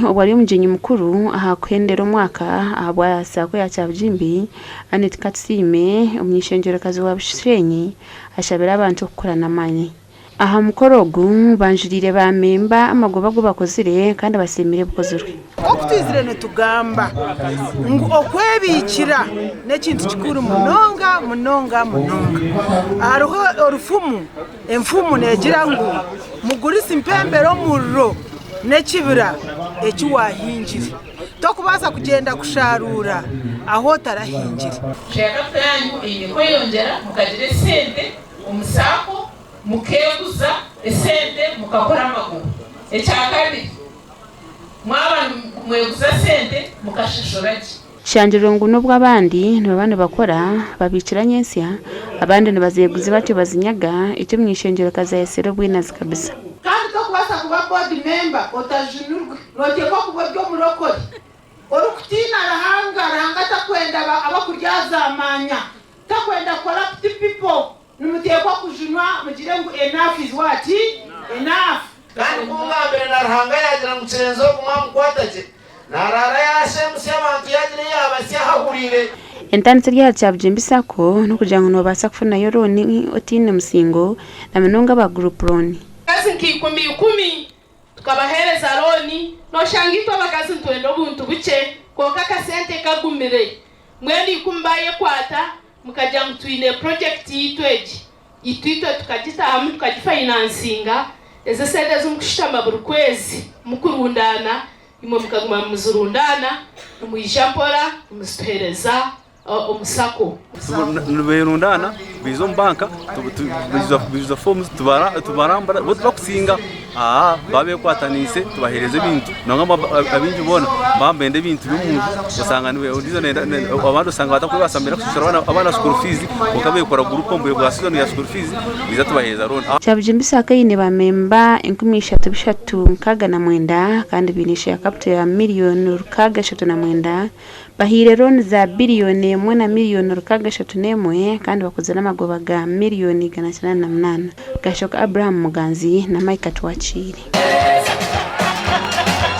Obwo ari omugyenyi mukuru aha kuhendera omwaka ahabwa Sacco ya Kyabugimbi, Annet Katusiime, omuny'eishengyerokazi wa Bushenyi ashabire abantu okukora n'amaani. Aha mukoro ogu, banjuriire ba memba amagoba agu bakozire kandi basiimire ebikozirwe. Nk'oku twizire nitugamba ngu okwebiikira n'ekintu kikuru munonga munonga munonga. Hariho orufumu, enfumu neegira ngu mugurisi mpembera omuriro n'ekibira eki waahingire. Tokubaasa kugyenda kusharuura ahu otarahingire. Share capital yanyu eine kweyongyera mukagira esente omu saako mukeeguza esente mukakora amagoba. Ekyakabiri, mwaba nimweguza sente mukashashura gye. Kishangirwe ngu n'obu abandi nibaba nibakora babiikira nyentsya, abandi nibazeeguza batyo bazinyaga, ekyo omuny'eishengyerokazi ayetsire obwinazi kabisa. Kandi tokubaasa kuba board member otajunirwe. Noteekwa kuba ori omurokore orikutiina Ruhanga. Ruhanga takwenda abakuryazaamaanya, takwenda corrupt people. Nimuteekwa kujunwa mugire ngu enough is what? Enough. Kandi ku ngambire na Ruhanga yaagira ngu Kirenzi ogu mwamukwata gye, naaraara yaashemusya abantu yaagira ei yaabatsya ahahuriire. Entandikiro eri ahari Kyabugimbi Sacco n'okugira ngu noobaasa kufunayo looni otaine musingo na munonga aba group loan. Abakazi nka ikumi ikumi tukabaheereza looni, nooshanga itwe abakazi nitwenda obuntu bukye kwonka akasente kagumire. Mbwenu ikumi baayekwata Mukagira ngu twine purojekiti yaitu egi, itwe itwe tukagitahamu tukagifayinansinga, ezi esente ezi mukushutama buri kwezi mukurundaana, imwe mukaguma nimuzirundaana, nimwija mpora nimuzituheereza omu sacco. Niberundaana baija omu banka baijuza foomu tubarambura bo tibakusinga baba bekwataniise tubaheereza ebintu nangwa abaingi boona nibaba nibenda ebintu by'omunju osanga abandi osanga batakubaasa mbwenu kushashura abaana school fees kwonka bekora gurupu omu bwire bwa sizoni ya school fees baija tubaheereza looni. Kyabugimbi Sacco eine ba memba 3369 kandi baine share capital ya miriyoni 639. Bahaire looni za biriyoni emwe na miriyoni 631 kandi bakozire amagoba ga miriyoni 908. Gashoka Abraham Muganzi na Micah Twakiire.